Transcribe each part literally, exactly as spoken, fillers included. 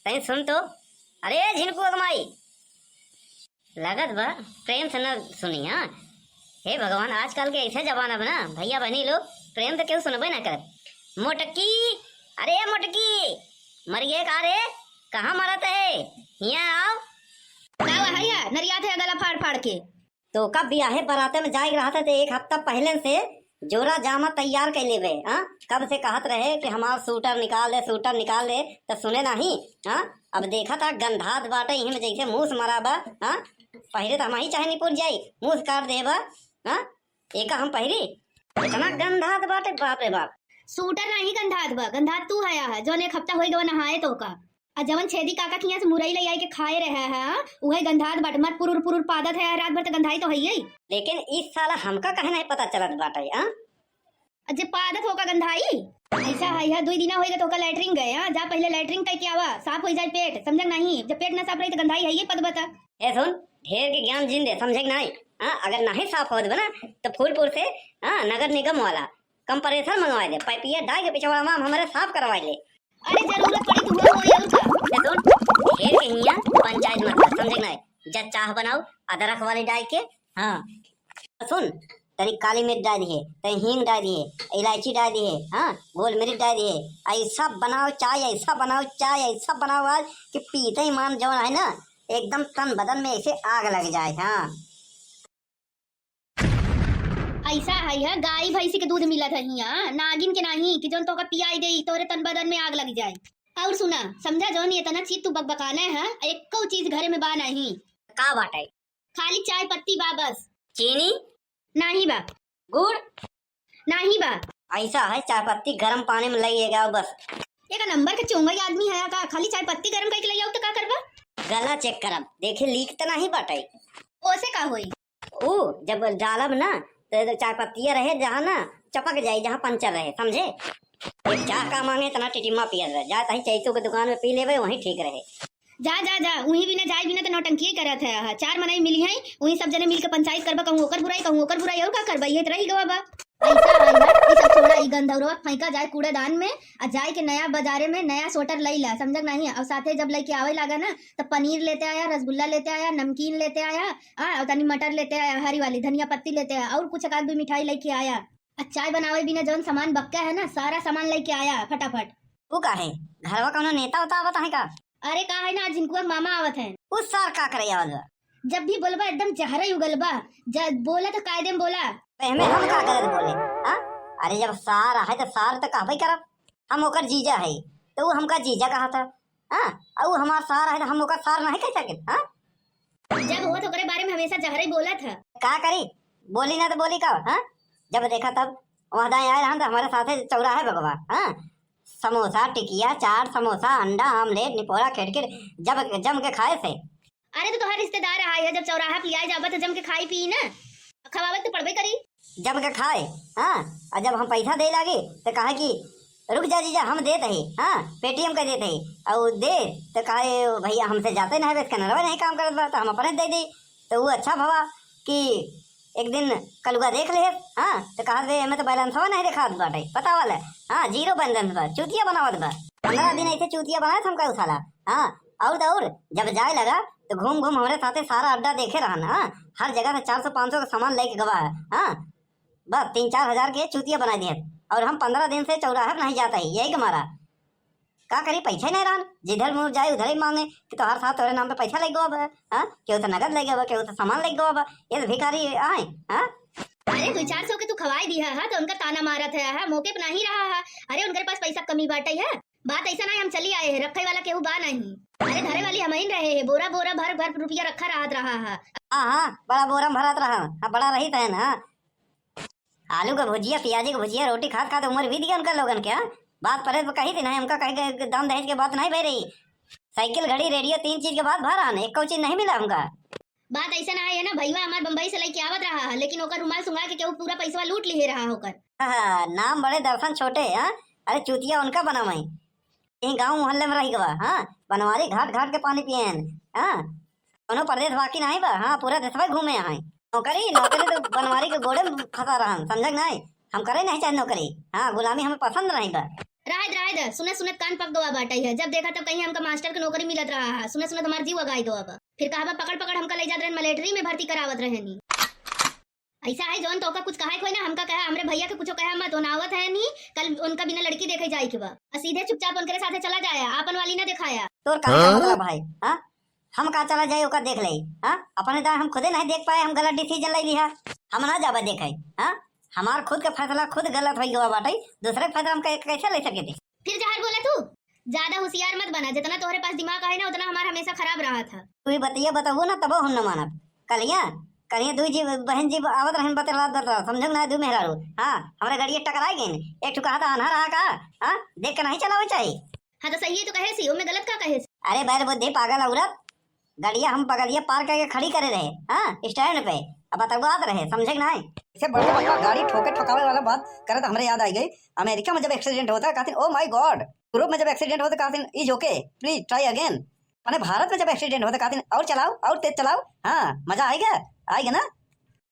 तनी सुन तो। अरे झिनकू अगमाई, लगत बा प्रेम से न सुनी, हाँ? हे भगवान, आजकल के ऐसे जमाना बा ना, भैया बहनी लोग प्रेम तो केहू सुनबे ना करत। मोटकी, अरे मोटकी, मर गए का रे? कहाँ मरत है? हियाँ आओ। का हुआ है या? नरियात है गला फाड़ फाड़ के। तो कब बियाहे बराते में जाए के रहत है, तो एक हफ्ता पहले से जोरा जामा तैयार कर लेबे, हाँ? कब से कहत रहे कि हमार सूटर निकाल दे, सूटर निकाल दे, तो सुने नहीं, हाँ? अब देखा था गंधात बाटे, इही में जैसे मूस मरा बा, हाँ? पहिरे तो हम ही चाहे निपुर जाई, मूस काट देबा, हाँ? एका हम पहिरी, इतना गंधात बाटे, बाप रे बाप। सूटर नहीं गंधात बा, गंधात तू हया है, जौन एक हफ्ता होई गवा नहाए तो का। आ जवन छेदी काका खिया से मुरई ले आई के खाए रहे है, हाँ? उहे गंधात बाटे, मत पुरुर पुरुर पादत है, रात भर तो गंधाई तो है ही। लेकिन इस साल हमका कहे नहीं पता चलत बाटे, हाँ? आ जे पादत होका गंधाई, ऐसा है, यह दुई दिना होई गए तोका लैट्रिन गए, हाँ? जा पहले लैट्रिन कह के आवा, साफ हो जाए पेट, समझे नहीं? जब पेट ना साफ रही तो गंधाई है ये पद बता। ए सुन, ढेर के ज्ञान जिन दे, समझे कि नहीं? हाँ, अगर नहीं साफ होत बा ना, तो फूलपुर से, हाँ, नगर निगम वाला कंप्रेसर मंगवा दे, पाइपिया डाल के पिछवाड़ा में हमरे साफ करवा ले। अरे जरूरत पड़ी तो हुआ होई और का? ए सुन, ढेर के हियाँ पंचायत मत कर, समझे कि नहीं? जा चाह बनाओ अदरक वाली डाल के, हाँ। सुन, तनी काली मिर्च डाल दिए, तनी हींग डाल दिए, इलायची डाल दिए, हाँ, गोल मिर्च डाल दिए। ऐसा बनाओ चाय, ऐसा बनाओ चाय, ऐसा बनाओ आज कि पीते ही मान जवन है ना, एकदम तन बदन में ऐसे आग लग जाए, हाँ। ऐसा है, है, गाय भैंसी के दूध मिलत है हियाँ, नागिन के नहीं कि जौन तोका पियाई देई, तोरे तन बदन में आग लग जाए। और सुना, समझा जौन, ये तना चीज तू बकबकाना है, एको चीज घरे में बा नहीं। का बाटे? खाली चाय पत्ती बा बस। चीनी? नाही बा। गुड़? नाही बा। ऐसा है, चाय पत्ती गरम पानी में लइए गया बस। एक नंबर के चोंगई आदमी है का, खाली चाय पत्ती गरम करके ले आओ तो का करबा? गला चेक करब, देखी लीक तो नहीं बाटे। ओसे का होई? ऊ जब डालब ना, तो चाय पत्तिया रहे जहाँ ना, चपक जाई, जहाँ पंचर रहे, समझे? एक चाह का मांगे, इतना टिटिम्मा पियल रहे, जा तहीं चैतू के दुकान में पी लेबे, वहीं ठीक रहे। जा, जा, जा, उहीं बिना जाए बिना तो नौटंकी करत है। हाँ, चार मनई मिली हैं, उहीं सब जने मिल के पंचायत करबा, कहूँ ओकर बुराई, कहूँ ओकर बुराई, और का करबा, ये तो रही गवा बा। ऐसा है ना, ये सब छोड़ा, ई गंधौरवा फेंका जाए कूड़ेदान में, आ जाए के नया बाजारे में नया स्वेटर लई ला, समझक नहीं? और साथे जब लेके आवे लागा ना, तो पनीर लेते आया, रसगुल्ला लेते आया, नमकीन लेते आया, आ, और तनी मटर लेते आया, हरी वाली धनिया पत्ती लेते आया, और कुछ एक आध दो मिठाई लेके आया। आ चाय बनावे बिना जौन सामान बक्का है ना, सारा सामान लेके आया फटाफट। वो का है, घरवा कौनो नेता उता आवत है का? अरे का है ना, आज झिनकुआ के मामा आवत है। उस सार का करे आवत बा? जब भी बोलबा एकदम जहरे उगलबा, जब बोला तो कायदे में बोला। तो एमे हम का गलत बोले, हाँ? अरे जब सार है तो सार तो कहबे करब, हम ओकर जीजा है, तो वो हमका जीजा कहा था, हाँ? और वो हमार सार है तो हम ओकर सार नहीं कह सके, हाँ? जब होत ओकरे बारे में हमेशा जहरे बोलत है। का करी, बोली ना तो बोली का, हाँ? जब देखा तब वहाँ दाएं आए रहन तो हमारे साथे चौराहे बगवा, हाँ? समोसा, टिकिया, चाट, समोसा, अंडा, आमलेट, निपोरा, खेटखेट, जब जम के खाए से। अरे तो तोहार रिश्तेदार आए है, जब चौराहा पे लियाए जाबा तो जम के खाई पी ना, खवावे तो पड़बे करी। जम के खाए, हाँ, और जब हम पैसा दे लागे तो कहा कि रुक जा जीजा, हम देत है, हाँ, पेटीएम कर देत है, और दे तो कहा भैया हमसे जाते नहीं, बस कनरवा नहीं काम करत बा, तो हम अपने दे दे। तो वो अच्छा भवा कि एक दिन कलुआ देख ले, हाँ, तो कहा दे हमें तो बैलेंसवा नहीं दिखात बाटे, पता वाला, हाँ, जीरो बैलेंस बा, चूतिया बनावत बा। पंद्रह दिन ऐसे चूतिया बनाए हमका उसाला, हाँ, और तो और जब जाए लगा तो घूम घूम हमरे साथे सारा अड्डा देखे रहन, हाँ, हर जगह से चार सौ पाँच सौ का सामान लेके गवा है, हाँ, बस तीन चार हजार के चूतिया बना दिए। और हम पंद्रह दिन से चौराहे पे नहीं जाता ही, यही के मारा। का करी, पैसा नहीं रहन, जिधर मुंह जाए उधर ही मांगे कि तोहार साथ तोरे नाम पे पैसा लग गवा बा, हाँ, केहू तो नगद लग गवा बा, केहू तो सामान लग गवा बा, ये तो भिखारी आए, हाँ। अरे दो चार सौ के तू खवाई दिया है तो उनका ताना मारत है, हाँ, मौके पे नहीं रहा है। अरे उनके पास पैसा कमी बाटे है, बात ऐसा नहीं, हम चली आए हैं, रखे वाला केहू बा नहीं। अरे धरे वाली हमइन रहे हैं, बोरा बोरा भर भर रुपया रखा रहत रहा है। हाँ हाँ, बड़ा बोरा में भरत रहा, हाँ, बड़ा रही था ना। आलू का भुजिया, प्याजी का भुजिया, रोटी खात खात उम्र बीत गया उनका लोगन के, हाँ? बात परे तो कही थी नहीं, हमका कहे के दाम दहेज के बात नहीं भई रही। साइकिल, घड़ी, रेडियो, तीन चीज के बात भर आने, एको चीज नहीं मिला हमका। बात ऐसा ना है ना, भईवा हमार बम्बई से लेके आवत रहा है, लेकिन ओकर रुमाल सुंघा के केहू पूरा पैसवा लूट लिहे रहा होकर। हाँ, नाम बड़े दर्शन छोटे, हाँ? अरे चूतिया उनका बनावई। यही गांव मोहल्ले में रह गवा, हाँ? बनवारी घाट घाट के पानी पिए हैं, हाँ? कोनो परदेस बाकी नहीं बा, हाँ? पूरा देशवा घूमे हैं। नौकरी, नौकरी तो बनवारी के गोड़े में फंसा रहन, समझक नहीं? हम करे नहीं चाहे नौकरी, हाँ? गुलामी हमें पसंद नहीं बा। रहे, रहे, आय द, सुनत सुनत कान पक गवा बाटइ है। जब देखा तब कहीं हमका मास्टर के नौकरी मिलत रहा है, सुनत सुनत हमार जीव अगाई गवा बा। फिर कहबा पकड़ पकड़ हमका लइ जात रहन, मिलिट्री में भर्ती करावत रहनी। ऐसा है जौन तोका कुछ कहे कोई ना, हमका कहा, हमरे भइया के कुछो कहा मत, ओन आवत है नी, कल उनका बिना लड़की देखे जाए के बा। आ सीधे चुपचाप उनकरे साथे चला जाया, आपन वाली ना देखाया। तोर का हाँ? मतलब भाई, हाँ? हम का चला जाए ओका देख ले, हाँ? अपने दाए हम खुदे नहीं देख पाए, हम गलत डिसीजन ले लिया, हम ना जाबे देखे, हाँ? हमार खुद के फैसला खुद गलत होइ गवा बाटे, दूसरे के फैसला हम कै-, कैसे ले सके थे? फिर जहर बोला तू, ज्यादा होशियार मत बना, जितना तोहरे पास दिमाग है ना उतना हमार हमेशा खराब रहा था। तू ही बतिया बताबू ना तबो हम न मानब। कलिया, कलिया दुई जी बहन जी आवत रहन बतला बतला, समझो ना दू मेहरारू। हाँ, हमरे गड़िए टकराए गइन, एक ठो कहा था आन्हा रहा का, हाँ, देख के नहीं चलावे चाहिए। हाँ तो सही है तो कहे सी, ओमे गलत का कहे सी? अरे बैर बुद्धि पागल औरत, गड़िया हम बगलिया पार्क करके खड़ी करे रहे, हाँ, स्टैंड पे। अब बतौआत रहे, समझे कि नाहीं? इसे बड़का बड़का गाड़ी ठोके ठोकावे वाला बात करे तो हमरे याद आई गई, अमेरिका में जब एक्सीडेंट होता कहते, "Oh my God।" यूरोप में जब एक्सीडेंट होता कहते, "Is okay, please try again।" अपने भारत में जब एक्सीडेंट होता कहते, "और चलाओ, और तेज चलाओ।" हाँ, मजा आएगा, आएगा ना?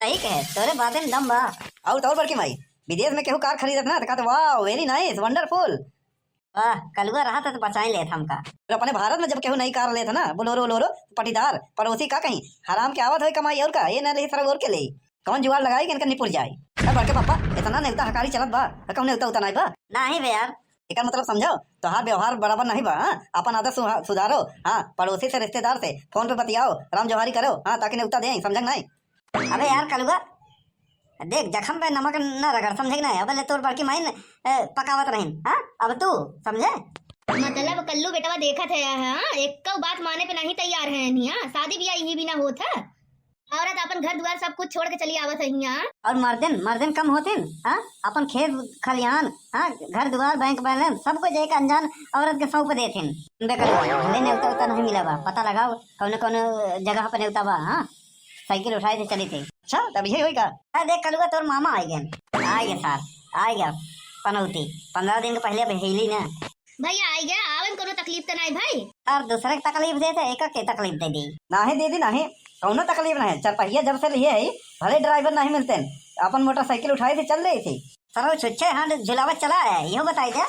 सही कहे, तोरे बातें में दम बा। और तो और बड़की माई, विदेश में केहू कार खरीदत ना तो कहते, "Wow, very nice, wonderful।" वाह, कलुआ रहा था तो बचाई लेत हमका। फिर अपने भारत में जब केहू नई कार लेत ना, बोलोरो वोलोरो, पटीदार पड़ोसी का कहीं, हराम के आवत होई कमाई और का, ये ना ले सरग और के ले। कौन जुगाड़ लगाई कि इनका निपुर जाए? ए बड़के पापा, इतना नेवता हकारी चलत बा, कौन नेवता उता नहीं बा? नाही बे यार। एकर मतलब समझो, तोहार व्यवहार बराबर नहीं बा, हाँ? अपन आदत सुहा-, सुधारो, हाँ? पड़ोसी से, रिश्तेदार से फोन पे बतियाओ, राम जोहारी करो, हाँ? ताकि नेवता दे, समझे कि नहीं? अबे यार कलुआ, देख जखम पे नमक न रगड़, समझे कि नहीं? अब ले तोर बड़की माइन, ए, पकावत रहिन, हाँ? अब तू समझे? मतलब कल्लू बेटवा देखत है, हाँ? एक्को बात माने पे नहीं तैयार है, नहीं, हाँ? शादी ब्याह यही बिना होत है। औरत अपन घर दुआर सब कुछ छोड़ के चली आवत है यहाँ। और मर्दन, मर्दन कम होतिन, हाँ? अपन खेत खलिहान, हाँ? घर दुआर, बैंक बैलेंस, सब कुछ एक अनजान औरत के सौंप देथिन। बेकार, भले नेवता उता नहीं मिला बा, पता लगाओ कौने कौने जगह पे नेवता बा, हाँ? साइकिल उठाए थे चली थे। अच्छा, तब यही होई का? आ देख कलुआ तोर मामा आइ गए। आइ गए सार, आइ गए पनौती। पन्द्रह दिन के पहले अब हेली ना। भैया आइ गए, आवे में कोनो तकलीफ तो नहीं भाई? और दूसरे के तकलीफ दे थे, एक के तकलीफ दे दी। नहीं दीदी नहीं, कौनो तकलीफ नहीं। चार पहिया जब से लिए है, भले ड्राइवर नहीं मिलते, अपन मोटरसाइकिल उठाए थे चल रही थी। सर वो छुच्छे हाथ झुलावत चला है, यो बताई दे।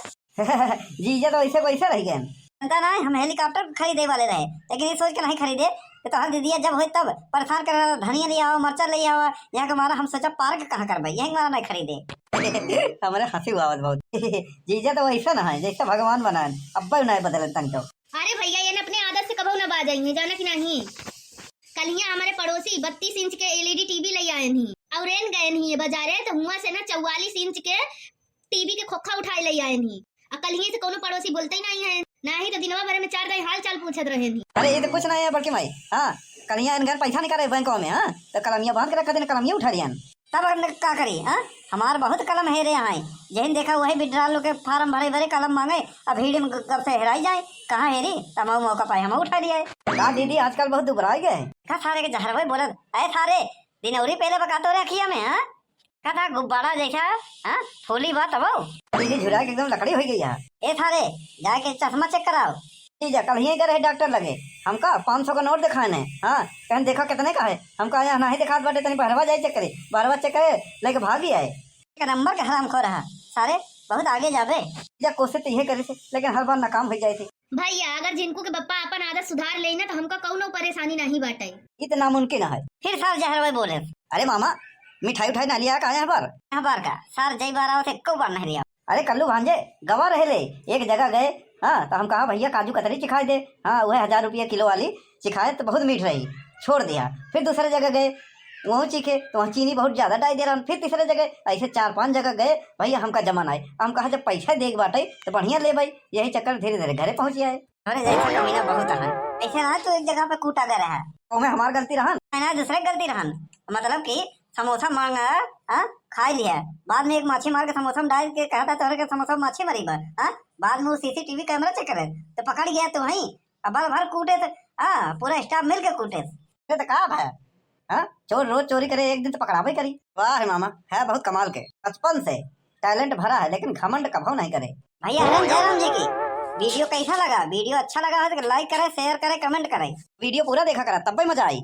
जीजा तो ऐसे वैसे रह गए। चिंता ना है, हम हेलीकॉप्टर खरीदे वाले रहे, लेकिन ये सोच के नहीं खरीदे कि तोहर दीदिया जब होई तब परेशान करे वाला धनिया ले आवा, मरचा ले आवा, यहाँ के मारा हम सोचा पार्क कहाँ करबे, यही मारा नहीं खरीदे। हमरे हंसी आवत बहुत। जीजा तो वैसा ना है जैसे भगवान बनाए, अब्बा नहीं बदले तनको। अरे भैया, ये ना अपने आदत से कबहू ना बाज आई है, जाना कि नहीं? कलिया हमारे पड़ोसी बत्तीस इंच के एलईडी टीवी ले आए नहीं और एन गए नहीं ये बाजारे, तो हुआ से ना चौवालीस इंच के टीवी के खोखा उठाए ले आए नहीं। आ कलिये से कोनो पड़ोसी बोलते ही नहीं है, ना ही तो दिनवा भर में चार दाई हाल चाल पूछत रहे नहीं। अरे ये तो कुछ नहीं है बड़की माई। हाँ, कलिया इन घर पैसा निकाले बैंकों में, हाँ, तो कलमिया बांध के रखा देना, कलमिया उठा लिया। तब हम का करी, हाँ? हमार बहुत कलम हेरे हैं, जहिन देखा वही विड्राल लोग के फार्म भरे भरे कलम मांगे, अब भीड़ में ग-, कब से हेराई जाए, कहाँ हेरी, तब हम मौका पाए, हम उठा लिया है। का दीदी, आजकल बहुत दुबराई गए। का सारे के जहर भाई बोलत, अरे सारे, दिनौरी पहले बका तोरे अखिया में, हाँ? का था गुब्बारा जैसा, हाँ? फूली बात अब दीदी झुरा के एकदम लकड़ी हो गई है। ए सारे, जाके चश्मा चेक कराओ। जीजा, कल ही गए रहे डॉक्टर लगे, हमका पाँच सौ का नोट दिखाने, हाँ, कहन देखा कितने का है, हमका यहाँ नहीं दिखात बाटे, तनी बहरवा जाए चेक करे, बहरवा चेक करे, लेके भाग ही आए। एक नंबर के हरामखोर है, सारे बहुत आगे जाबे। जीजा, कोशिश तो यही करे थे, लेकिन हर बार नाकाम हो जाए थे। भैया, अगर जिनको के बप्पा अपन आदत सुधार ले ना, तो हमका कौनो परेशानी नहीं बाटे। ये तो नामुमकिन है। फिर सार जहर भाई बोले। अरे मामा, मिठाई उठाई ना लिया का यहाँ पर? यहाँ पर का? सार जय बार आवत है, एको बार नहीं लिया। अरे कल्लू भांजे, गवा रहे ले, एक जगह गए, हाँ, तो हम कहा, "भैया, काजू कतरी चिखाए दे।" हाँ, वह हजार रुपया किलो वाली चिखाए तो बहुत मीठ रही, छोड़ दिया। फिर दूसरे जगह गए, वहाँ चीखे तो वहाँ चीनी बहुत ज्यादा डाल दे रहा। फिर तीसरे जगह, ऐसे चार पांच जगह गए, "भैया, हमका जमा ना है।" हम कहा, "जब पैसा देख बाटे तो बढ़िया ले भाई।" यही चक्कर धीरे धीरे घरे पहुँच गए। अरे जैसा कमीना बहुत है, ऐसे ना तो एक जगह पे कूटा गया है। तो मैं हमार गलती रहन? नहीं ना, दूसरे की गलती रहन। मतलब कि समोसा मांगा, हाँ, खाई लिया। बाद में एक माछी मार के समोसा में डाल के कहा था, "तोहरे के समोसा में माछी मरी बा।" हाँ, बाद में वो सीसीटीवी कैमरा चेक करे तो पकड़ गया तो वहीं, अब बार भर कूटे थे, हाँ, पूरा स्टाफ मिल के कूटे थे। ये तो का भाई, हाँ, चोर रोज चोरी करे, एक दिन तो पकड़ाबे करी। वाह रे मामा, है बहुत कमाल के, बचपन से टैलेंट भरा है, लेकिन घमंड कभो नहीं करे। भैया हरन जयराम जी की वीडियो कैसा लगा? वीडियो अच्छा लगा हो तो लाइक करे, शेयर करे, कमेंट करे। वीडियो पूरा देखा करा, तब भी मजा आई।